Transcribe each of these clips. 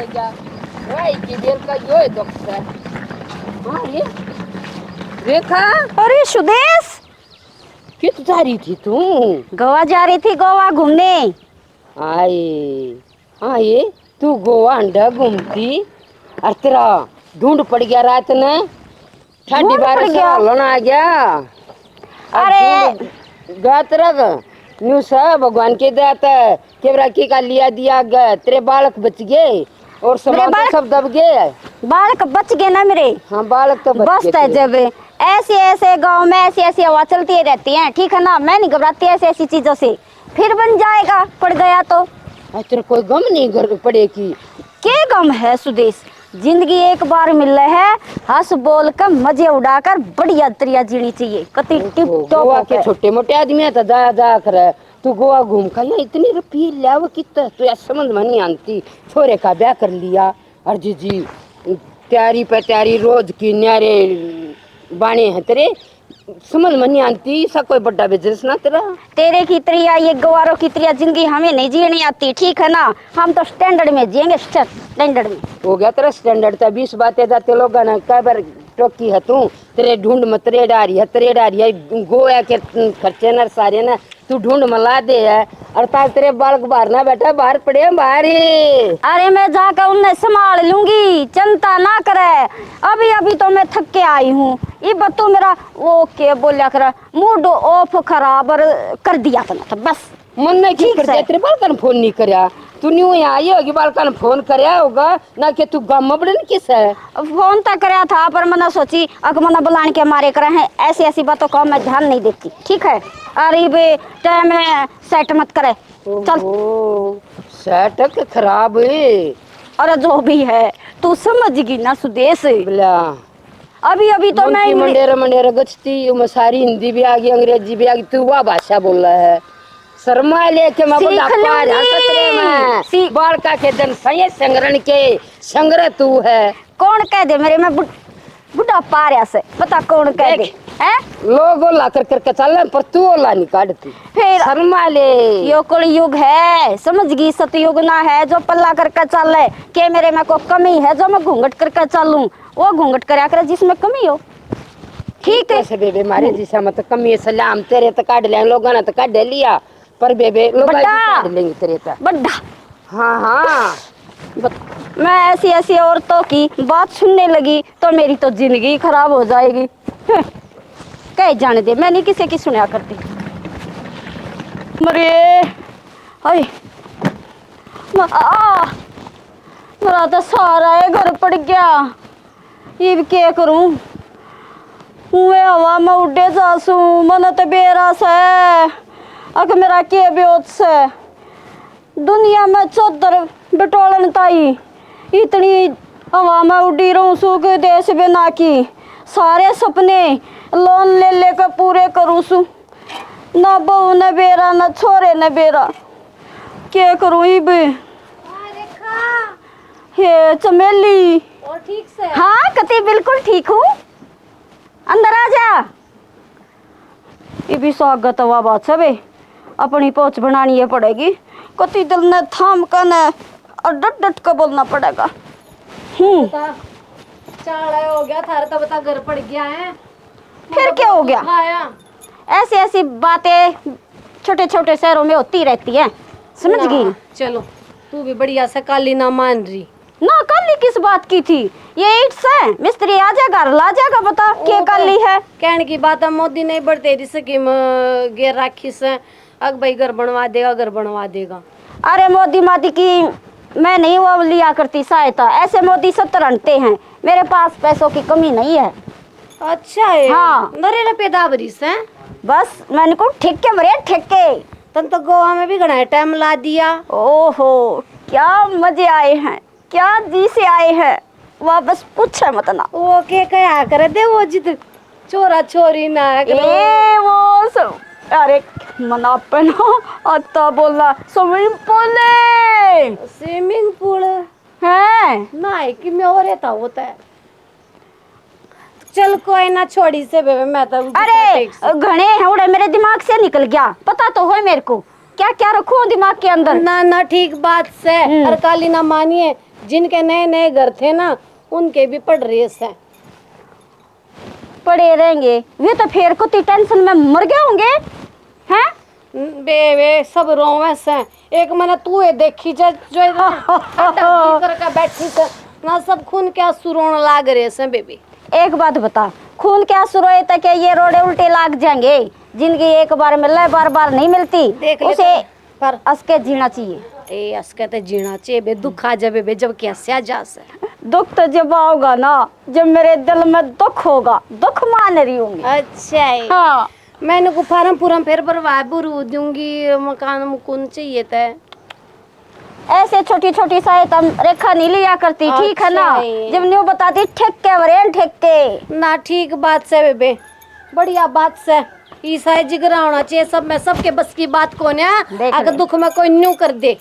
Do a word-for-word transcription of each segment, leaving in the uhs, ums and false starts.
क्या? वही की जेल का यो है दुख से। हाँ, ये देखा? अरे सुदेश, कित जा रही थी तू? गोवा जा रही थी, गोवा घूमने। आए, आए, तू गोवा अंडा घूमती और तेरा ढूंढ पड़ गया रात ने। ठाडी ढूंढ पड़ बारिश गया। हलन आ गया। अरे। गा तेरा न्यू सा भगवान के दया तै केवरा की का लिया दिया गया, तेरे बालक बच गए और मेरे सामान तो बालक, सब दब गए। बालक बच गए ना मेरे। हाँ, बालक तो बच बस गए तै तेरे। जब ऐसे ऐसे गांव में ऐसी ऐसी हवा चलती रहती है, ठीक है ना, मैं नहीं घबराती ऐसी ऐसी चीजों से। फिर बन जाएगा, पड़ गया तो। आज तेरे कोई गम नहीं घर पड़े की। के गम है सुदेश, जिंदगी एक बार मिले है, हंस बोल के मजे उड़ाकर बढ़िया तरिया जीनी चाहिए। कति ओहो, टिप टॉप गोवा के होके। छोटे मोटे आदमी है तो जाया जाया करे। तू गोवा घूम के यहाँ इतनी रुपये ल्याव कित, तू या समझ में नहीं आती। छोरे का ब्याह कर लिया और जी जी तैयारी पे तैयारी, रोज की न्यारे बाणे हैं तेरे। समझ में नहीं आती, इसा कोई बड़ा बिजनेस ना तेरा। तेरे की तरिया, ये गवारों की तरिया जिंदगी हमें नहीं जीनी आती, ठीक है ना? हम तो स्टैंडर्ड में जिएंगे, स्टैंडर्ड में। हो गया तेरा स्टैंडर्ड, तो बीस बातें जाते लोगों ने कै बार टोकी है तू। तेरे ढूंढ में तरेड़ आ रही है, तरेड़ आ रही है, गोया के खर्चे ना सारे ना तू ढूंढ में ला दे है। और तार तेरे बालक बाहर ना बैठा, बाहर पड़े हैं बाहर ही। अरे मैं जाकर उन्हें संभाल लूंगी, चिंता ना करे। अभी अभी तो मैं थक के आई हूँ। इब तू मेरा वो के बोलिया कर, मूड ऑफ खराब और कर दिया तने तो बस। मन ने क्यों ठीक कर दिया? से। तेरे बालकन फोन नहीं करया, तू न्यू यहाँ आई होगी, बालकन फोन करया होगा ना कि तू गम बड़न किस है? फोन तो करया था पर मैंने सोची अक मना बुलान के मारे करे हैं, ऐसी ऐसी बातों का मैं ध्यान नहीं देती, ठीक है? और इब टाइम सेट मत करे, चल। ओहो, सेट के खराब है। अरे जो भी है, तू समझ गई ना सुदेश। बोला। अभी अभी तो मैं मुंशी इंग्लिश मंडेर मंडेर गचती, मैं सारी हिंदी भी आ गई, अंग्रेजी भी आ गई, तू वह भाषा बोल रहा है। शर्मा लेके मैं सीख बुढ़ापा आ रहा लूंगी। सतरे में। सीख। बालका के जन सही संग्रहण के संग्रह तू है। कौन कह दे मेरे में बुढ़-, बुढ़ापा आ रहा से? बता कौन कह दे? देख, हैं? लोग ओला कर करके चल रहे हैं, पर तू ओला नहीं काटती। फिर शर्मा ले। यो कलयुग है, समझ गई, सतयुग ना है जो पल्ला करके चल है। के मेरे में कोई कमी है जो मैं घूंघट करके चलूं? वो घूंघट करया करे जिसमें कमी हो। ठीक है। कैसे बेबे, मारे जिसा मत कमी है, सलाम तेरे तो काट ले, लोगों ने तो काट लिया, पर बेबे लोग बड्डा। काट लेंगे तेरे तो। बड्डा। हाँ, हाँ। बत-, मैं ऐसी ऐसी औरतों की बात सुनने लगी तो मेरी तो जिंदगी खराब हो जाएगी। हम्म। कह जाने दे, मैं नहीं किसी की सुनया करती। मरे, हाय, म-, आ, मेरा तो सारा ये घर पड़ गया। इब के करूं? हुए हवा में उड़े जासूं, मन तो बेरा से। अक मेरा के ब्योत से। दुनिया में चौधर बटोलन ताई इतनी हवा में उड़ी रहूं सू कि देश बिना की सारे सपने लोन ले लेकर पूरे करूं सू। ना बहू ने बेरा, ना छोरे ने बेरा, के करूं इब? हाँ, रेखा। हे चमेली। और ठीक से? हाँ कति बिल्कुल ठीक हूँ। अंदर आ जा। ये भी स्वागत हवा बात है बे, अपनी पहुंच बनानी ये पड़ेगी। कति दिल ने थाम कर ने और डट डट के बोलना पड़ेगा। हम्म। बता, चाला हो गया थारे तो, बता, घर पड़ गया है। फिर क्या हो गया? खाया। ऐसी ऐसी बातें छोटे छोटे शहरों में होती रहती है, समझ ना, गई? चलो, तू भी बढ़िया से काली ना मान रही। ना, काली किस बात की थी? ये ईट से मिस्त्री आ जाएगा, ला जाएगा, बता, के वो तो काली है? कहने की बात है, मोदी ने बड़ी तेरी स्कीम, अ, गेर रखी से, अक भाई घर बनवा देगा, घर बनवा देगा। अरे, मोदी मादी की मैं नहीं वो लिया करती सहायता, ऐसे मोदी सत्तर अंटे हैं, मेरे पास पैसों की कमी नहीं है। अच्छा है। हाँ। नरे रुपये दाबरी से। बस, मैंने को ठेके भरे, ठेके। तन तो गोवा में भी घणा टाइम ला दिया। ओहो, क्या मजे आए हैं, क्या जी से आए हैं, वाह, बस पूछे मत ना। वो के कहा करे दे, वो जित छोरा छोरी ना करे। ए, वो सब, अरे, मना पे ना, अत्ता बोला, swimming pool है। Swimming pool? हैं? ना, है कि मैं और था, वो तो है। चल कोई ना, छोड़ी से बेबे, मैं तो उठा अरे, देख से। घणे हैं उड़े, मेरे दिमाग से निकल गया। पता तो होए मेरे को, क्या क्या रखूं दिमाग के अंदर। ना, ना, ठीक बात से। हम्म। अरे काली ना मानिए, जिनके नए नए घर थे ना, उनके भी पड़ रहे हैं। पड़े रहेंगे। वे तो फिर कुत्ती टेंशन में मर गए होंगे, हैं? बे, वे सब रोवे से। एक मैंने तू ये देखी जा, जो इधर अटक जी करके बैठी से ना, सब खून के आंसू रोने लाग रहे से, बेबी। एक बात बता, खून के आंसू रोए तो क्या ये रोड़े उल्टे लाग जाएंगे? जिंदगी एक बार मिले, बार बार नहीं मिलती। देख ले उसे तो, पर असके जीना चाहिए। ए, असके तो जीना चाहिए बे, दुख आ जावे बे, जब क्या स्या जा से। दुख तो जब आओगा ना, जब मेरे दिल में दुख होगा, दुख मान रही हूँ। अच्छा है। हाँ। मैंने को फार्म पूरा फिर भरवा भरू दूंगी, मकान मुकुन चाहिए तो। ऐसे छोटी छोटी सहायता रेखा नहीं लिया करती, ठीक है ना? अच्छा है। जब न्यू बताती ठेके वरेन ठेके। ना, ठीक बात से बेबे, बढ़िया बात से। ईसा जिगरा होना चाहिए सब में, सबके बस की बात कोन्या। देख अगर ले। दुख में कोई न्यू कर दे,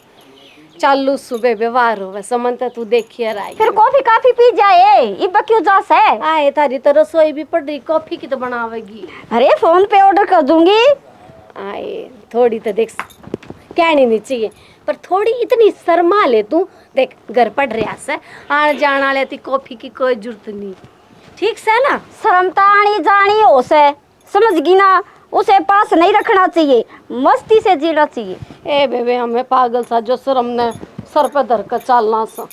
चालू सुबह व्यवहार हो, वैसे मन तो तू देखिए राय। फिर कॉफी काफी पी जाए, इब क्यों जा से? आए, थारी तो रसोई भी पड़ रही, कॉफी की तो बनावेगी। अरे, फोन पे ऑर्डर कर दूंगी। आए, थोड़ी तो देख, कहनी नहीं चाहिए, पर थोड़ी इतनी शर्मा ले तू। देख, घर पड़ रहा से, आने जाने वाले ती कॉफी की कोई जरूरत नहीं, ठीक से ना? शर्म तो आनी जानी हो से, समझ गई ना? उसे पास नहीं रखना चाहिए, मस्ती से जीना चाहिए। ए बेबे, हमें पागल सा जो शर्म ने सर पे धर के चालना सा।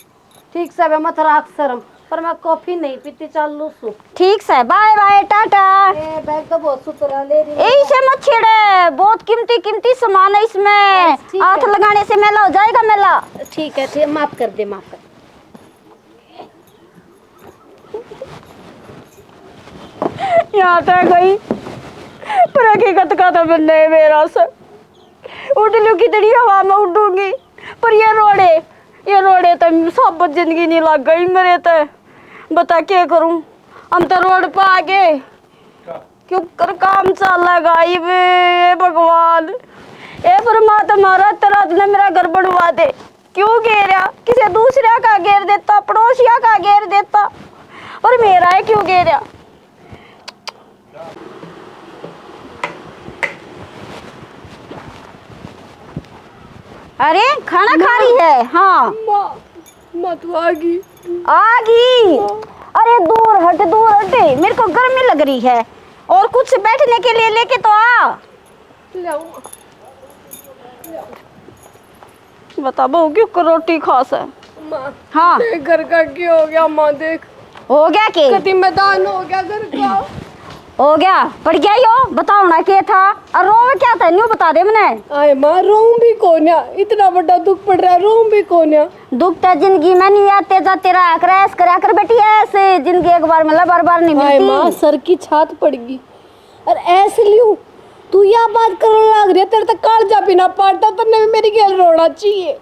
ठीक से बे, मत राख शर्म, पर मैं कॉफी नहीं पीती, चालू सू। ठीक से, बाय बाय, टाटा। ए, बैग तो बहुत सुथरा ले रही है। यही से मत छेड़े, बहुत कीमती कीमती सामान है इसमें। बस, ठीक हाथ है। लगाने से मैला हो जाएगा, मैला। ठीक है, ठीक, माफ कर दे, माफ कर। यहाँ तक गई, पर हकीकत का तो बनने मेरा से। उड़ लूँ कितनी हवा में उड़ूंगी, पर ये रोड़े, ये रोड़े तो सब जिंदगी नहीं लग गई मेरे तो। बता के करूं, हम तो रोड पे आ गए। क्यों कर काम चलेगा इब, ए भगवान, ए परमात्मा, रात रात ने मेरा घर बनवा दे। क्यों घेरा? किसी दूसरा का घेर देता, पड़ोसिया का घेर देता, और मेरा है क्यों घेरा? अरे, खाना खा रही है? हाँ। माँ, माँ, तू आ गई। आ गई? हाँ। अरे, दूर हट, दूर हट, मेरे को गर्मी लग रही है। और कुछ बैठने के लिए लेके तो आ। ले आऊँ। बता बहू, क्यों कर रोटी खास है? माँ, हाँ। देख घर का क्या हो गया माँ, देख। हो गया के? कति मैदान हो गया घर का। हो गया, पड़ गया यो, बताओ ना के था। और रोवे क्या था, न्यू बता दे मने। आए माँ, रोऊं भी कोन्या, इतना बड़ा दुख पड़ रहा, रोऊं भी कोन्या। दुख तो जिंदगी में नहीं आते जाते रहा कर, ऐस करया कर बेटी, ऐसे जिंदगी एक बार मिला, बार बार नहीं आए मिलती। माँ, सर की छात पड़ गई। और ऐसे लियो, तू या बात करने लाग रही है, तेरे तो कालजा भी ना पाटता, तन्ने भी मेरी गेल रोना चाहिए।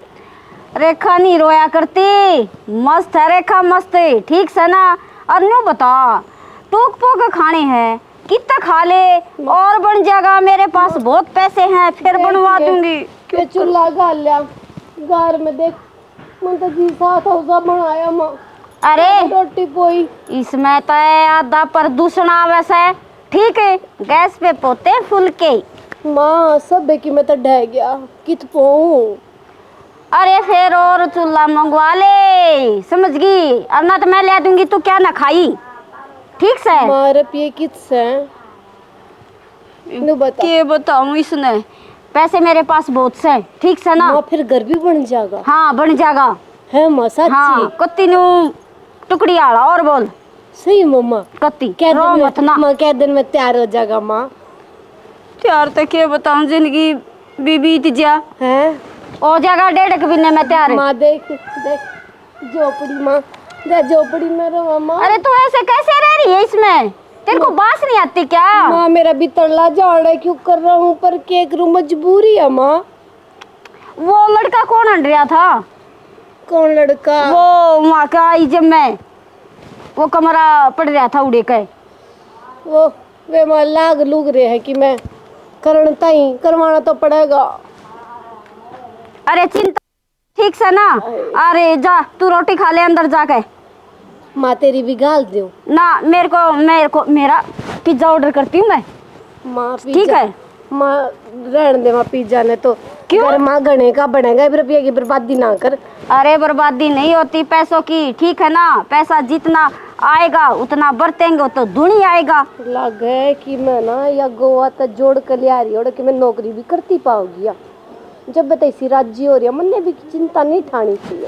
रेखा नहीं रोया करती, मस्त है रेखा, मस्त है, ठीक से ना। और न्यू बता, टूक पोक खाने हैं, कितना खा ले, और बन जाएगा, मेरे पास बहुत पैसे हैं, फिर बनवा दूंगी। ये चूल्हा घाल लिया गार में, देख। मन तो जी साथ होगा बनाया माँ। अरे, रोटी पोई। इसमें तो है आधा प्रदूषण आवे से, ठीक है, गैस पे पोते फुलके। माँ, सब की मैं तो ढह गया, कित पोऊं? अरे, फिर और चूल्हा मंगवा ले, समझ गई? और ना तो मैं ले दूंगी, तू क्या ना खाई, ठीक से? माँ, रुपये कित से? न्यू बता। के बताऊं इसने, पैसे मेरे पास बहुत से, ठीक से ना? माँ, फिर घर भी बन जाएगा? हाँ, बन जाएगा। है माँ, सच्ची? हाँ, कत्ती न्यू टुकड़ी आला, और बोल। सही मम्मा। कत्ती, कह रो दिन में, मत ना। माँ, कह दिन में तैयार हो जाएगा माँ। तैयार तो के बताऊं, जिंदगी भी बीत जा। हैं? हो जाएगा डेढ़ एक महीने में तैयार। माँ, देख, देख। झोपड़ी माँ, जा झोपड़ी में रहो माँ। अरे तू ऐसे कैसे रह रही है इसमें? तेरे को बास नहीं आती क्या? माँ, मेरा भी तड़ला झाड़ है, क्यों कर रहा हूँ, पर के करूँ, मजबूरी है माँ। वो लड़का कौन हंड रहा था? कौन लड़का? वो वहाँ का आई जब मैं, वो कमरा पड़ रहा था उड़े का। वो वे माँ लाग लूग रहे हैं कि मैं करण ताई करवाना तो पड़ेगा। अरे चिंता ठीक से ना? अरे जा, तू रोटी खा ले अंदर जाके। माँ, तेरी भी गाल दूं? ना, मेरे को, मेरे को, मेरा पिज्जा ऑर्डर करती हूँ मैं। माँ, ठीक पिज्जा है। माँ, रहने दे माँ, पिज्जा ने तो क्यों? घर में घणे का बनेगा, इब रुपया की बर्बादी ना कर। अरे, बर्बादी नहीं होती पैसों की, ठीक है ना? पैसा जितना आएगा उतना बरतेंगे, वो तो दुनी आएगा। लागे कि मैं ना या गोवा तक जोड़ के ले आ रही हूँ कि मैं नौकरी भी करती पाऊंगी या। जब बताई सी राजी हो रही है, मन्ने भी चिंता नहीं ठानी चाहिए।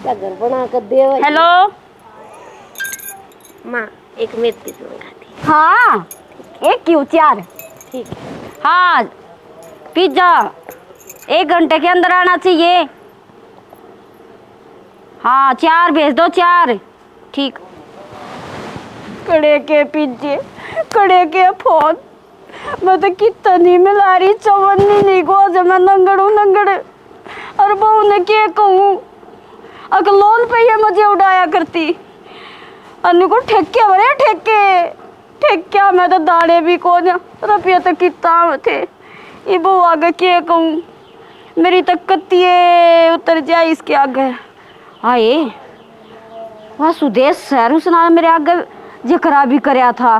क्या घर बना कर दे। हेलो। माँ, एक मेथी दूंगा। हाँ, एक क्यों, चार। ठीक है। हाँ, पिज्जा एक घंटे के अंदर आना चाहिए। हाँ, चार भेज दो, चार। ठीक। कड़े के पिज्जे, कड़े के फोन। मैं तो कितना नहीं मिला रही, चवन्नी नहीं को, आज मैं नंगड़ू नंगड़। और बहू ने के कहूँ, अक लोन पे ये मजे उड़ाया करती। अन्नू को ठेके भरे, ठेके। ठेक्या में तो दाने भी कोन्या, रुपये तो कितना आवे थे। ये बहू आगे के कहूँ, मेरी तो कत्तिये उतर जाए इसके आगे। आए, वाह सुदेश सर, उसने मेरे आगे जिक्रा भी करया था।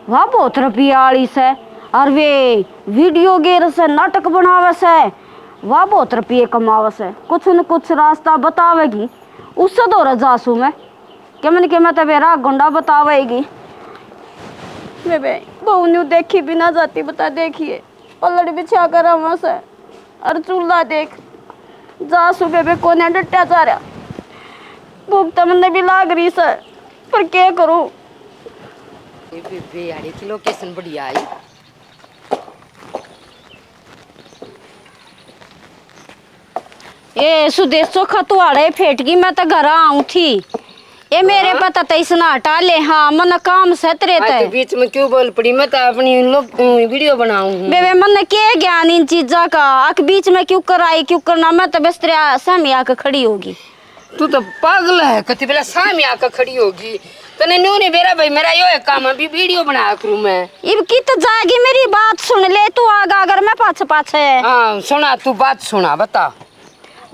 वाह, बहुत रुपये आली सै। और वे वीडियो गेर सै, नाटक बनावे सै। वाह, बहुत रुपये कमावे सै। कुछ न कुछ रास्ता बतावेगी, उससे धोरे जासू मैं। के मन के मैं तो बेरा गुंडा बतावेगी। बेबे, बहू न्यू देखी भी ना जाती, बता, देखिए, पलड़ बिछा कर आवा सै, और चूल्हा देख, जासू बेबे कोन्या डट्या जा रहा। भूख तो मन्ने भी लाग रही सै, पर के करूँ? ये बेबे, यार, ये की लोकेशन बढ़िया आई। ए सुदेश, चोखा तुहाड़े फेट गई, मैं तो घर आऊं थी। ए मेरे पता तो इसने हटा ले। हाँ, मन काम से तेरे आज ते। तो बीच में क्यों बोल पड़ी? मैं तो अपनी लोग वीडियो बनाऊं हूँ। बेबे, मन के ज्ञान इन चीजा का? आख बीच में क्यों कराई, क्यों करना? मैं तो बस तेरे सामने आके खड़ी होगी। तू तो पागल है, कति बेला सामने आके खड़ी होगी। तने न्यू नहीं बेरा भाई, मेरा यो है काम, अभी वीडियो बनाया करूँ मैं। इब की तो जागी, मेरी बात सुन ले तू आगा, अगर मैं पाछे पाछे। हाँ, सुना, तू बात सुना, बता।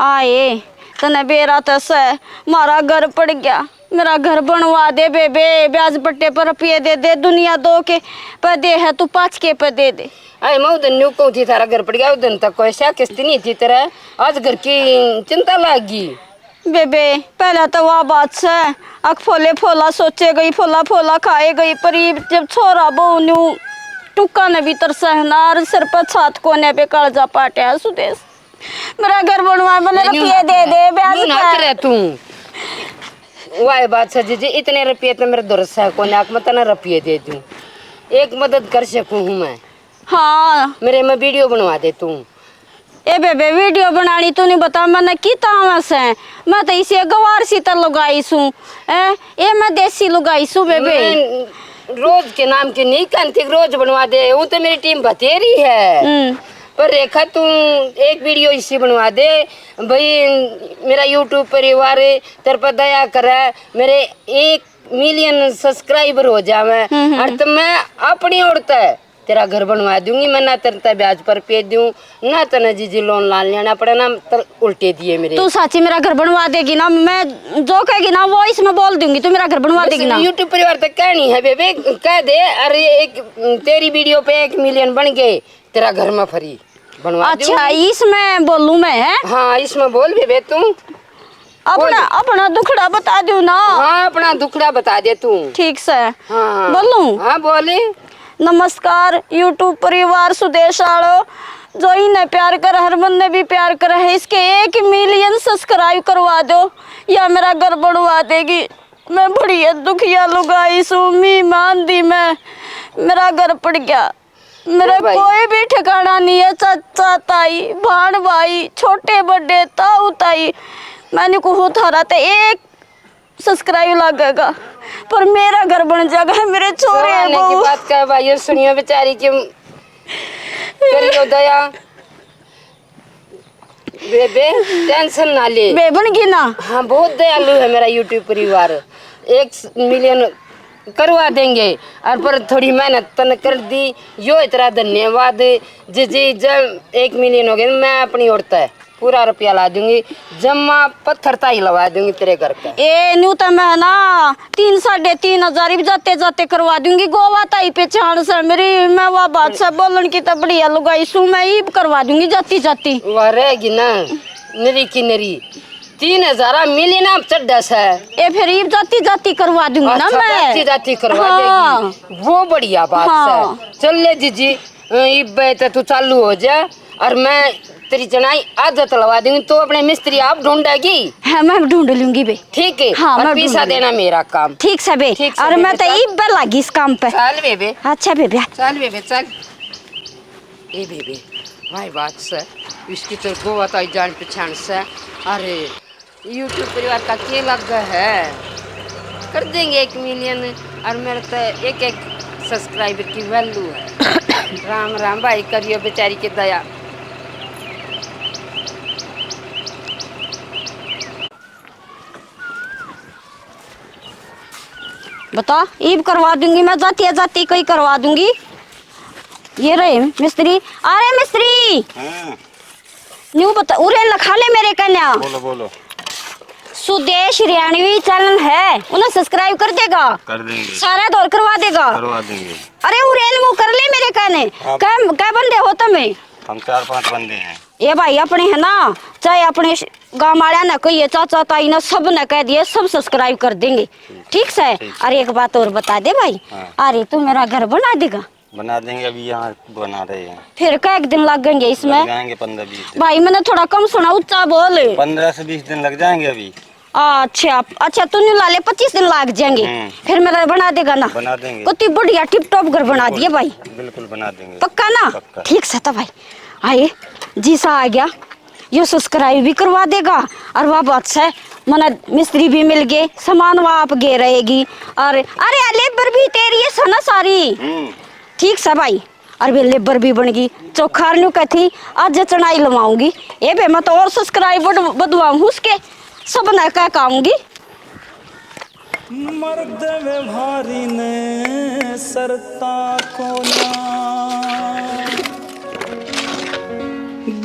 आए, तने बेरा तो सै, मारा घर पड़ गया, मेरा घर बनवा दे बेबे, ब्याज पट्टे पर रुपये दे दे, दुनिया दो के पे दे है, तू पाँच के पे दे दे। अरे मैं उदन न्यू कहूँ थी, थारा घर पड़ गया, उदन तक कोई सा किस्त नहीं थी तेरा, आज घर की चिंता लाग गई। बेबे, पहला तो वा बात सै, अक फोले फोला सोचे गई, फोला फोला खाए गई, पर इब जब छोरा बहू न्यू टुक्का ने भी तरसै है ना, और सिर पर छात कोने पे कालजा पाटे है सुदेश। मेरा घर बनवा, मैंने नहीं, रुपये दे दे, ब्याज न्यू ना पे। करे तू। वाह बात सै जीजी, इतने रुपये तो मेरे धोरे सै कोन्या, अक मैं तने रुपये दे दूं, एक मदद कर सकूं हूँ मैं। हाँ। मेरे में वीडियो बनवा दे तू। ए बेबे, वीडियो बनानी तू नहीं बता, मैंने की तावस है? मैं तो इसे गवार सी तर लुगाई सूं। ए, ए मैं देसी लुगाई सूं बेबे। मैं रोज के नाम की नहीं कहती, रोज बनवा दे, वो तो मेरी टीम बतेरी है। हम्म। पर रेखा, तू एक वीडियो इसी बनवा दे भाई, मेरा YouTube परिवार तेरे पर दया करे, मेरे एक मिलियन सब्सक्राइबर हो जावे, हम्म, हम्म। और तो मैं अपनी ओर तै तेरा घर बनवा दूंगी, मैं ना तेरे तै ब्याज पर पे दूं, ना तने जीजी लोन लान लेना पड़े, ना तर उल्टे दिए मेरे। तू साची मेरा घर बनवा देगी ना, मैं जो कहेगी ना वो इसमें बोल दूंगी, तू मेरा घर बनवा बस देगी ना। YouTube परिवार तक कहनी है बेबे, कह दे। अरे एक तेरी वीडियो पे एक मिलियन बन गए, तेरा घर में फ्री बनवा दूंगी। अच्छा, इसमें बोलूं मैं, हैं? हाँ, इसमें बोल बेबे तू। अपना, बोल। अपना दुखड़ा बता दूं ना। हाँ, अपना दुखड़ा बता दे तू। ठीक से। हाँ। बोलूं? हाँ, बोले। नमस्कार YouTube परिवार सुदेश आलो, जो इन्हें प्यार कर, हरमन ने भी प्यार कर है, इसके एक मिलियन सब्सक्राइब करवा दो, या मेरा घर बनवा देगी। मैं बड़ी दुखिया लुगाई सूं, मी मान दी मैं, मेरा घर पड़ गया। मेरा भाई। कोई भी ठिकाना नहीं है, चाचा, ताई, भाण, भाई, छोटे, बड़े, ताऊ, ताई। मैंने कहा, थारा ते एक सब्सक्राइब लगेगा, पर मेरा घर बन जाएगा, मेरे छोरे हैं, बहू। बात कर भाई, सुनियो बेचारी की, करियो दया। बेबे, टेंशन ना ले। बे बन गई ना? हाँ, बहुत दयालु है मेरा YouTube परिवार। एक मिलियन करवा देंगे, और पर थोड़ी मेहनत तन कर दी। यो इतना धन्यवाद जीजी, जब एक मिलियन हो गए, मैं अपनी ओर तै पूरा रुपया ला दूंगी, जम्मा पत्थर ताई लगा दूंगी तेरे घर पे। ए, न्यू तो मैं ना तीन, साढ़े तीन हजार ही जाते जाते करवा दूंगी। गोवा ताई पहचान से मेरी, मैं वह बात से बोलन की तो बढ़िया लुगाई सू, मैं ईब करवा दूंगी जाती जाती। वह रहेगी ना, नरी की नरी। तीन हजार मिली ना चड्डा से। ए, फिर ईब जाती जाती करवा दूंगी ना अच्छा, मैं। जाती जाती करवा हाँ। देगी, वो बढ़िया बात हाँ। से। चल ले जीजी, अ, इब्बे तो तू चालू हो जा, और मैं तेरी चनाई आज तलवा दूंगी, तू अपने मिस्त्री आप ढूंढेगी। हाँ, मैं ढूंढ लूंगी बे। ठीक है, हाँ, और मैं पैसा ढूंढ लूंगी। देना मेरा काम। ठीक से बे, ठीक से और बे, मैं तो चल। इब्बे लागी इस काम पे। चल बेबे। अच्छा बेबे। चल बेबे, चल। ए बेबे, भाई बात से, इसकी तो गोवा ताई जान पहचान से। अरे, YouTube परिवार का के लग है, कर देंगे एक मिलियन, और मेरे तो एक एक सब्सक्राइबर की वैल्यू है। राम राम भाई, करियो बेचारी के दया। बता, ईब करवा दूंगी मैं, जाती है जाती कोई करवा दूंगी। ये रहे मिस्त्री, अरे मिस्त्री। हाँ। न्यू बता, उरे लखा ले मेरे कन्या। बोलो, बोलो। सुदेश हरियाणवी चैनल है, उन्हें सब्सक्राइब कर देगा। कर देंगे। सारा दौर करवा देगा। करवा देंगे। अरे उरे न्यू कर ले मेरे कने। आप कै, कै बंदे हो तमे? हम चार पांच बंदे हैं। ये भाई अपने है ना, चाहे अपने श-, गांव वाला ना कहिए, चाचा ताई ना, सब ने कह दिए, सब सब्सक्राइब कर देंगे। ठीक से? ठीक। अरे एक बात और बता दे भाई। हाँ। अरे तू मेरा घर बना देगा? बना देंगे, अभी यहाँ बना रहे हैं। फिर कै दिन लगेंगे इसमें? लग जाएंगे पन्द्रह बीस दिन। भाई, मैंने थोड़ा कम सुना, ऊंचा बोल। पन्द्रह से बीस दिन लग जाएंगे अभी। अच्छा, अच्छा, तू न्यू ला ले, पच्चीस दिन लग जाएंगे। हम्म। फिर मेरा बना देगा ना? बना देंगे। कति बढ़िया टिप टॉप घर बना दिए भाई। बिल्कुल बना देंगे। पक्का ना? पक्का। ठीक से था भाई। आए, जी सा आ गया। यो सब्सक्राइब भी करवा देगा और वह बात से मना मिस्त्री भी मिल गए, सामान वह आप गे रहेगी। और अरे, लेबर भी तेरी है सो ना सारी। हम्म। ठीक से भाई, और वे लेबर भी बन गई। चोखा न्यू कहती, आज चढ़ाई लवाऊंगी। ए बे, मैं तो और सब्सक्राइब बढ़-, बढ़वाऊं उसके, सब ना कह के आऊंगी। मर्द व्यवहारी ने सरता कोना,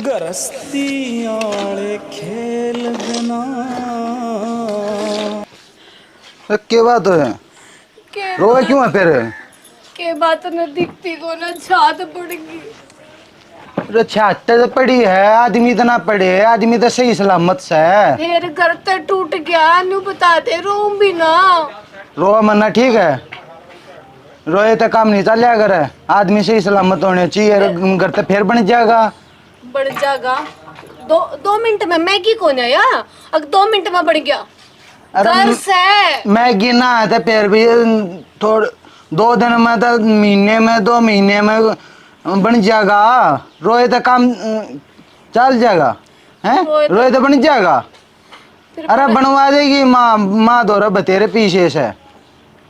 गृहस्थी आले खेल बिना। ए, के बात है? के रोवे बात? क्यों है फिर? के बात न दिखती को ना, छात पड़ गई। अरे छात तो पड़ी है, आदमी तो ना पड़े, आदमी तो सही सलामत से। फिर घर तो टूट गया, न्यू बता दे, रोऊं भी ना। रोवा मन्ना ठीक है, रोए तो काम नहीं चलिया करे, आदमी सही सलामत होने चाहिए, घर तो फिर बन जाएगा। बन जाएगा। दो, दो मिनट में मैगी कौन आया? अग दो मिनट में बन गया। अरे घर म-, से। मैगी ना आए तो फिर भी थोड़-, दो दिन में तो, महीने में, दो महीने में बन जाएगा। रोए तो काम, अ, चल जाएगा, हैं? रोए तो रोए तो बन जाएगा। फिर अरे बन- बनवा देगी माँ, माँ दो बतेरे पीछे से।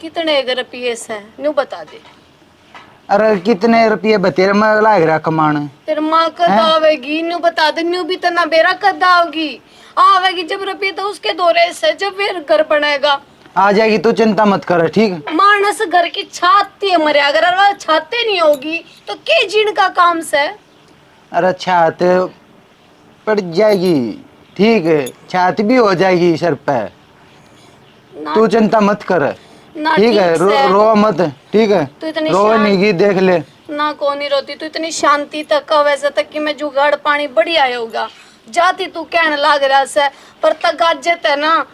कितने रुपये से, न्यू बता दे। अरे कितने रुपये बतेरे में लाग रहा कमाने? तेरे माँ कद हैं? आवेगी, न्यू बता दे, न्यू भी तो ना बेरा कद आओगी। आवेगी जब रुपये तो उसके दो रहे से, जब फिर घर बनेगा। आ जाएगी, तू चिंता मत कर, ठीक? मानस घर की छाती है, मरे अगर अरे छाती नहीं होगी तो के जीण का काम से? अरे छात पड़ जाएगी, ठीक है, छात भी हो जाएगी सर पे। ना, तू चिंता मत कर, ना, ठीक है, ठीक रो, से। रो मत, ठीक है, तू इतनी रो शांत नहीं की, देख ले। ना, को नहीं रोती, तू इतनी शांति तक का, वैसे तक कि मैं जुगाड़ पानी बढ़िया होगा, जाती तू कहने लाग रहा से, पर तक गाजे ते ना,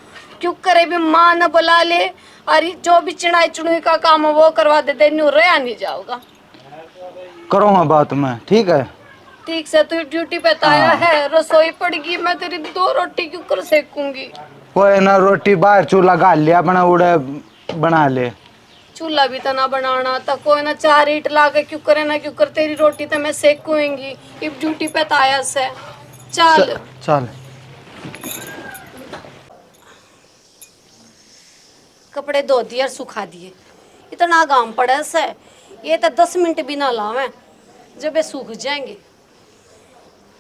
क्यों करे भी माँ न बुला ले, और जो भी चिड़ाई चुड़ुई का काम है वो करवा दे दे, न्यू रहा नहीं जाओगा। करूँगा बात मैं, ठीक है? ठीक से, तू ड्यूटी पे तो आया हाँ। है, रसोई पड़ गई, मैं तेरी दो रोटी क्यों कर सेकूंगी? कोई ना, रोटी बाहर चूल्हा घाल लिया अपना, उड़े बना ले। चूल्हा भी तो ना बनाना था, कोई ना, चार ईंट ला के क्यों करे ना, क्यों कर तेरी रोटी तो मैं सेकूंगी। इब ड्यूटी पे तो आया से, चल। च-, चल। कपड़े धो दिए और सुखा दिए। इतना घाम पड़े से, ये तो दस मिनट भी ना लावे, जब ये सूख जाएंगे।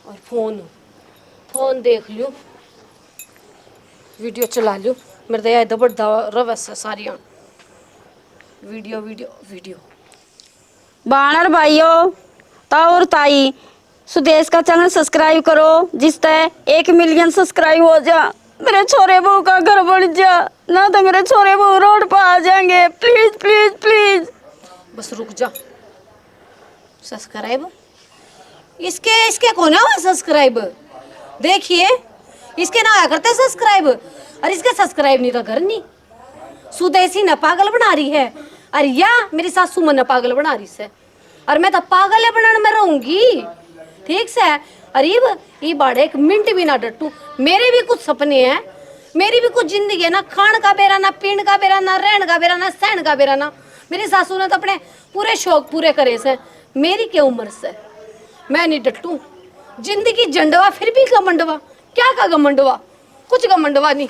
और फोन, फोन देख लियो, वीडियो चला लियो। मेरे तो याद बड़दा रवे से सारियां वीडियो, वीडियो, वीडियो। बाणर भाइयों, ताऊ और ताई, सुदेश का चैनल सब्सक्राइब करो, जिसते एक मिलियन सब्सक्राइब हो जा, मेरे छोरे बहू का घर बन जा, ना तो मेरे छोरे बहू रोड पर आ जाएंगे। Please, please, please. बस रुक जा। सब्सक्राइब इसके, इसके को ना हुआ सब्सक्राइब। देखिए, इसके ना आया करते सब्सक्राइब, और इसके सब्सक्राइब नहीं तो घर नहीं। सुदेशी ना पागल बना रही है, और या मेरी सासू मन पागल बना रही है। और मैं तो पागल है बनण में रहूंगी, ठीक से। और इब, इब आड़े एक मिनट भी ना डटू। मेरे भी कुछ सपने हैं, मेरी भी कुछ जिंदगी है ना। खाण का बेरा ना, पीण का बेरा ना, रहण का बेरा ना, सहण का बेरा ना। मेरी सासू ने तो अपने पूरे शौक पूरे करे से। मेरी क्या उम्र से, मैं नहीं डटू। जिंदगी झंडवा, फिर भी घमंडवा। क्या का घमंडवा? कुछ घमंडवा नहीं।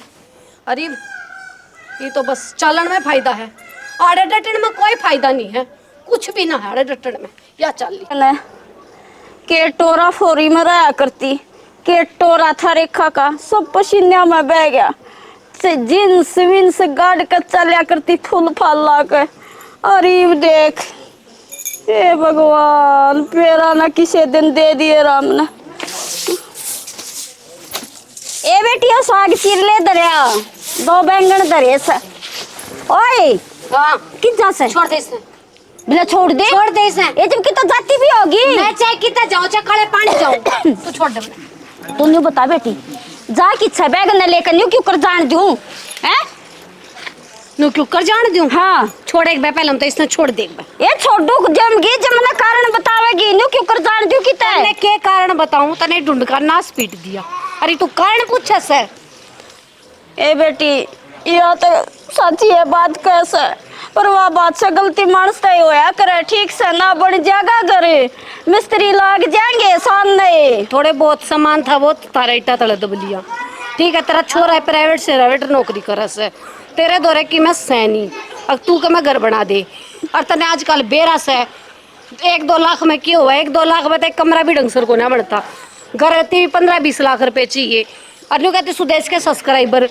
अरे, ये तो बस चालन में फायदा है, आड़े डटन में कोई फायदा नहीं है, कुछ भी ना है आड़े डटन में। या चाली ने के टोरा फोरी में रहा करती, के टोरा था रेखा का, सब पसीनिया में बह गया। से जींस वींस गाड़ के चलिया करती, फूल फाल ला के। और इब देख, हे भगवान, पेरा ना किसे दिन दे दिए राम ने। ए बेटी, ओ साग चीर ले धरया, दो बैंगन धरे से। ओए, हाँ। कित जा से? छोड़ दे इसे। बिना छोड़ दे। छोड़ दे इसे। ए जब कितना जाती भी होगी। मैं चाहे कितना जाऊं, चाहे काले पानी जाऊं, तू छोड़ दे। तू न्यू बता बेटी, जा कित से बैग न लेकर न्यू क्यों कर जान दूं? हैं? न्यू क्यों कर जान दूं? हाँ। छोड़ एक बार, पहले हम तो इसने छोड़ दे एक बार। ए छोड़ू जमगी, जब मने कारण बतावेगी, न्यू क्यों कर जान दूं कित? तने के कारण बताऊं? तने ढूंढ का नाश पीट दिया। अरे तू कारण पूछे से? ए बेटी, या तो साची है बात कैसे, पर वह बात से गलती मानस तय होया करे, ठीक से ना बन जागा घर, मिस्त्री लाग जाएंगे सामने। थोड़े बहुत सामान था वो थारा ईटा तले दब लिया, ठीक है, तेरा छोरा है प्राइवेट से प्राइवेट नौकरी करे से, तेरे दौरे की मैं सैनी, अब तू के मैं घर बना दे, और तने आजकल बेरा से एक दो लाख में क्या हुआ? एक दो लाख में तो एक कमरा भी ढंग से को ना बनता। घर रहती भी पन्द्रह बीस लाख रुपए चाहिए। और न्यू कहते सुदेश के सब्सक्राइबर,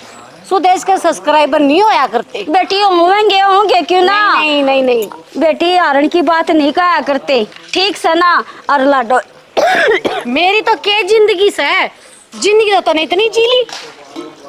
सुदेश के सब्सक्राइबर नहीं होया करते। बेटी होंगे, होंगे क्यों ना? नहीं, नहीं, नहीं, नहीं। बेटी हारण की बात नहीं कहा करते, ठीक से ना? और लाडो मेरी तो के जिंदगी से, जिंदगी तो तने इतनी जी ली।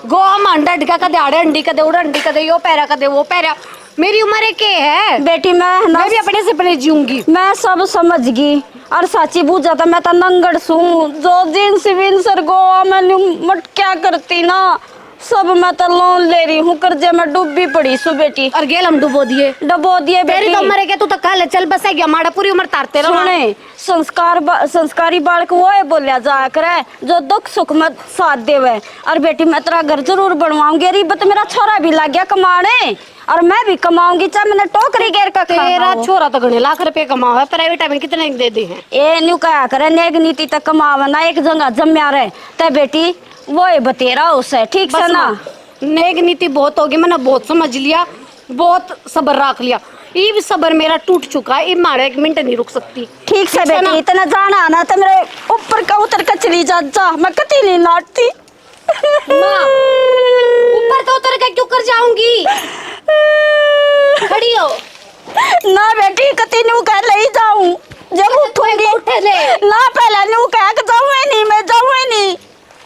गोवा में अंडा अंडिका कदे आड़े अंडी कदे उड़ अंडी कदे यो पैरा कदे वो पैरा। मेरी उम्र एक के है। बेटी मैं ना मैं भी अपने सपने जीऊंगी। मैं सब समझ गई। और साची बूझा तो मैं तो नंगड़ सूं। जो जींस वींस और गोवा में न्यू मटक्या करती ना, सब मैं तो लोन ले रही हूँ, कर्जे में डूबी पड़ी सु बेटी। और गेल हम डुबो दिए। डुबो दिए तेरी बेटी। तो उम्र है के तू तो कल चल बस गया माड़ा पूरी उम्र तारते रहो। सुने, संस्कार बा-, संस्कारी बालक वो है बोलिया जा करे जो दुख सुख में साथ देवे। और बेटी मैं तेरा घर जरूर बनवाऊंगी। अरे इब तो मेरा छोरा भी लग गया कमाने और मैं भी कमाऊंगी, चाहे मैंने टोकरी गेर का खाना तेरा हो। छोरा तो घणे लाख रुपए कमावे, प्राइवेट में कितने दे दे हैं? ए न्यू कहा करे, नेक नीति तक कमावे ना, एक जगह जम्या रहे। ते बेटी वो है बतेरा उसे, ठीक से बस ना? माँ, नेक नीति बहुत होगी, मैंने बहुत समझ लिया, बहुत सब्र रख लिया। इब सब्र मेरा टूट चुका है, इब मारे एक मिनट नहीं रुक सकती। ठीक से ठीक से बेटी, ना? इतना जाना ना तो मेरे ऊपर का उतर के चली जा, जा, मैं कती नहीं नाटती। माँ, ऊपर तो उतर के क्यों कर जाऊंगी? खड़ी हो। ना बेटी, कती न्यू कह ले जाऊं, जब उठूंगी। उठे ले। ना, पहले न्यू कह के जाऊं ही नहीं, मैं जाऊं ही नहीं।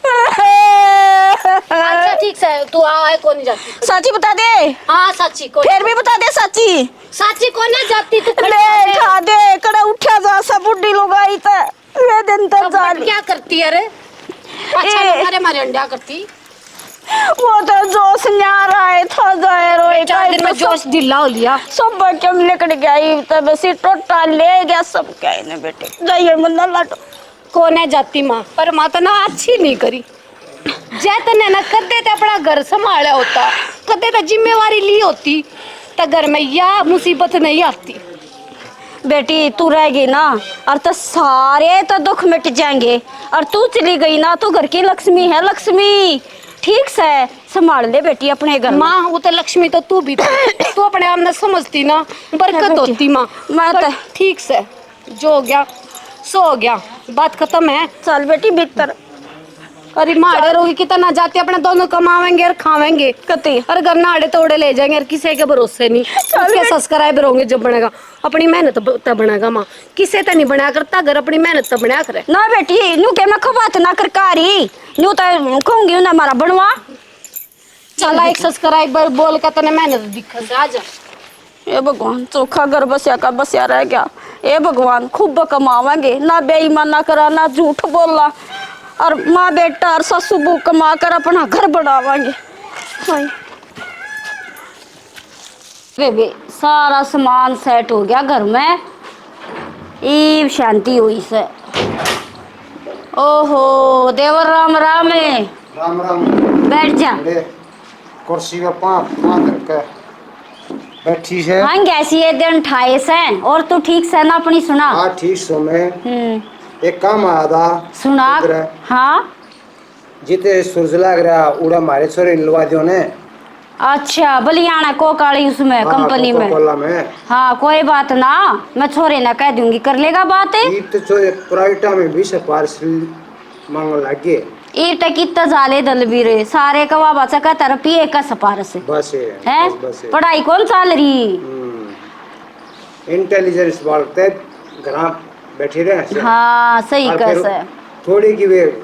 अच्छा, ठीक से, तू आ, आ, कौन जाती? साची बता दे। हाँ, साची, कौन? फिर भी बता दे साची। साची कौन है जाती, तू खड़ी ले, हो। खा दे, कड़ा उठा जा, सब बुढ़ी लुगाई ते। वे दिन तो जान। क्या करती है रे? अच्छा, ए। मारे, मारे अंडा करती। वो तो जोश न्यारा है, था जाए रोए चार दिन में जोश ढीला हो लिया। सब के निकल गया, ये तो बस ये टोटा ले गया सब। कहे ने बेटे, जाइए मन्ना लाडो। कोने जाती माँ, पर माँ तो ना अच्छी नहीं करी। जै तने ना कदे ते अपना घर संभाला होता, कदे ते जिम्मेवारी ली होती, तो घर में या मुसीबत नहीं आती। बेटी, तू रहेगी ना, और तो सारे तो दुख मिट जाएंगे। और तू चली गई ना, तू घर की लक्ष्मी है, लक्ष्मी। ठीक से संभाल ले बेटी अपने घर में। माँ, वो तो लक्ष्मी तो तू भी थी। तू अपने आप ने समझती ना, बरकत बेटी, होती माँ। मैं पर तो ठीक से, जो हो गया, सो हो गया, बात खत्म है। चल बेटी भीतर। अरे माँ, डरोगी कितना, जाते अपने दोनों कमावेंगे और खावेंगे। कते। और घर नाड़े तोड़े ले जाएंगे और किसी के भरोसे नहीं। चल उसके बेटी। सब्सक्राइबर होंगे जब बनेगा, अपनी मेहनत ब-, तब बनेगा माँ। किसे तो नहीं बनाया करता घर, अपनी मेहनत तब बनाया करे। ना बेटी, न्यू के मैं खबात ना कर कारी, न्यू तो कहूंगी उन्हें हमारा बनवा। चला एक सब्सक्राइबर बोल के तने मेहनत दिखा से, आ जा। ए भगवान, चोखा घर बसया का बसया रह गया। ए भगवान, खूब कमावांगे, ना बेईमाना करा, ना झूठ बोला, और माँ बेटा और सासू बहू कमा कर अपना घर बनावांगे। हाय। बेबे, सारा सामान सेट हो गया घर में, ईब शांति हुई से। ओहो देवर, राम राम है। राम राम। बैठ जा। अरे, कुर्सी पे पाँव, पाँव धर के बैठी से। हाँ, कैसी ये दिन ठाए से? और तू ठीक से ना, अपनी सुना। हाँ, ठीक सो मैं। हम्म। एक काम आया था। सुना। इधर। हाँ। जिते सूरज लाग रहा, उड़ा मारे छोरे ने लवा दियो ने। अच्छा, बलियाना कोक वाली उसमें, हाँ, कंपनी में। कोका कोला में। हाँ, कोई बात ना, मैं छोरे ने कह दूंगी, कर लेगा बात। ईब तो छोरे प्राइवेटा में भी सिफारिश मांगने लग गए। ईब तो कितना जाले दलबीर, सारे कवा बाचा का तर पिए का सिफारिश। बस ये, हैं? बस, बस ये। पढ़ाई कौन चल रही? हम्म। इंटेलिजेंस वाले ते घरा बैठे रहे हैं। हाँ, सही और कह फिर से। थोड़ी की वे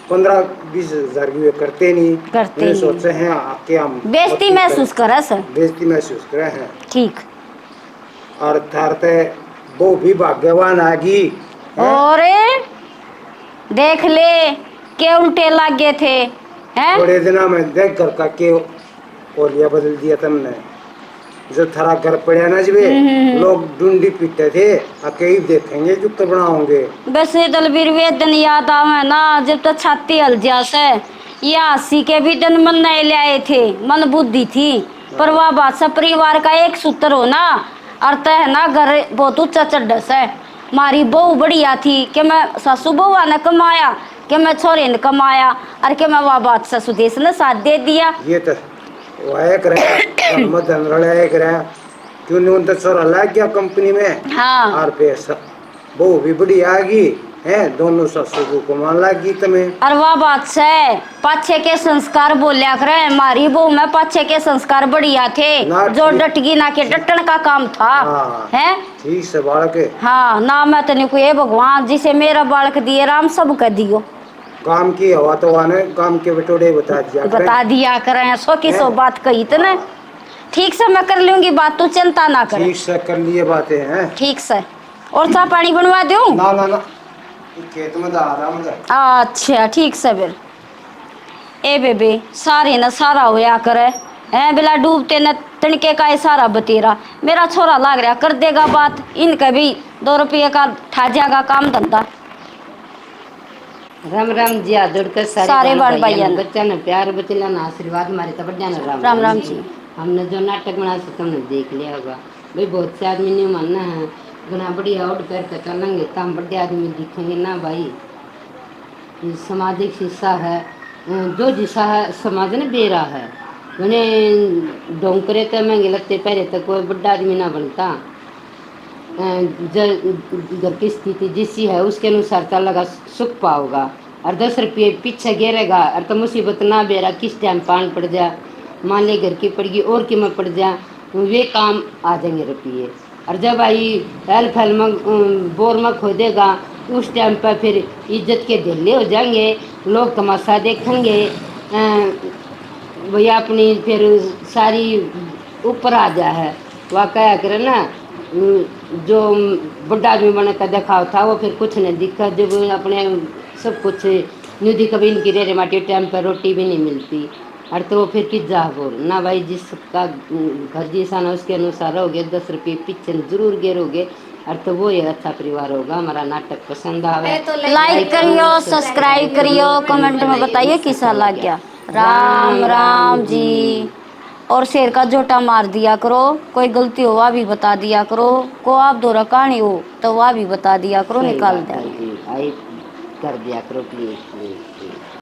पन्द्रह बीस हजार की वे करते नहीं। करते वे नहीं। सोचे हैं आके हम बेइज्जती महसूस करे से। बेइज्जती महसूस करे हैं। ठीक। और थार ते वो भी भाग्यवान आ गई, हैं? और देख ले, के उल्टे लागे थे, हैं? थोड़े दिना में देख घर का के ओलिया बदल दिया तुमने। जो थारा घर पड़ा ना जी, वे हम्म, हम्म, हम्म। लोग डुंडी पीटे थे, आ कई देखेंगे जो कब बनाओगे। बस ये दलबीर वे दिन याद आवे ना, जब तो छाती हल जा से। ये हंसी के भी दिन मन नहीं ले आए थे, मन बुद्धि थी। पर हाँ। वह बात से परिवार का एक सूत्र हो ना, और तय है ना घर बहुत ऊंचा चढ़ से। मारी बहू बढ़िया थी कि मैं सासू बहू ने कमाया, कि मैं छोरे ने कमाया, और कि मैं वह बात से सुदेश ने साथ दे दिया। ये तो वाया करे, घर में धन रलाया करे, क्यों नहीं उनका छोरा लाग गया कंपनी में। हाँ। और पैसा, बहू भी बढ़िया आ गई, हैं, दोनों सासू को कमान लाग गई तुम्हें। और वह बात से, पाछे के संस्कार बोल्या करे, मारी बहू में पाछे के संस्कार बढ़िया थे, ना जो ठीक। डट गई ना के डटन का काम था, हाँ, हैं? ठीक से बालक है। हाँ, ना मैं तने कोई, "हे भगवान, जिसे मेरा बालक दिए राम, सब कह दियो।" गाम की हवा तो आने, गाम के बटोड़े बता दिया करें। बता दिया करें, सौ की सौ हैं? बात कही तने। हाँ। ठीक से मैं कर लूंगी बात, तू चिंता ना कर। ठीक से कर लिए बातें हैं। ठीक से। और चाय पानी बनवा दूं? ना, ना, ना। खेत में तो आ रहा मैं। अच्छा, ठीक से फिर। ए बेबे, सारे न सारा होया करे, हैं, बिला डूबते न तणके का ए सारा बतेरा। मेरा छोरा लाग रहा कर देगा बात, इनके भी दो रुपये का ठा जाएगा काम धंधा। राम राम जी, हाथ जोड़ कर सारे सारे बहन बहन भाइयां भाइयां ने। ने। बच्चा ने प्यार, बचला ने आशीर्वाद, मारे तो बड्डा ने राम राम राम राम जी। जी। हमने जो नाटक बना से तुमने देख लिया होगा भाई, बहुत से आदमी नहीं मानना है, घना बढ़िया आउट पैर पे चलेंगे तो हम बड़े आदमी दिखेंगे ना भाई। सामाजिक शीशा है, अ, जो जिसा है समाज ने बेरा है, उन्हें डोंकरे ते महंगे लत्ते पहरे तक कोई बड़ा आदमी ना बनता। अ, ज-, घर की स्थिति जिसी है उसके अनुसार चलेगा, सुख पाओगा। और दस रुपये पीछे गिरेगा और तो मुसीबत ना बेरा किस टाइम पान पड़ जा, मान ले घर की पड़गी और कि में पड़ जा, वे काम आ जाएंगे रुपये। और जब आई हेल फैल में, अम, बोर में खोदेगा, उस टाइम पर फिर इज्जत के ढेले हो जाएंगे, लोग तमाशा देखेंगे। अ, भैया अपनी फिर सारी ऊपर आ जा है। वह कहा करे ना, अम, जो बड़ा आदमी बने का दिखाव था, वो फिर कुछ नहीं दिखा। जब अपने सब कुछ न्यू दिखा भी, इनकी रेरे माटी टाइम पर रोटी भी नहीं मिलती। और तो फिर किस जा बोल ना भाई, जिसका घर जैसा ना उसके अनुसार रहोगे, दस रुपये पीछे जरूर गिरोगे। और तो वो एक अच्छा परिवार होगा। हमारा नाटक पसंद आवे, लाइक करियो, सब्सक्राइब करियो, कमेंट में बताइए किसा लग गया। राम राम जी। और शेर का झोटा मार दिया करो, कोई गलती हो वह भी बता दिया करो, को आप धोरा कहानी हो तो वह भी बता दिया करो, सही निकाल बात है दिया। जी, आई कर दिया करो प्लीज, प्लीज, प्लीज।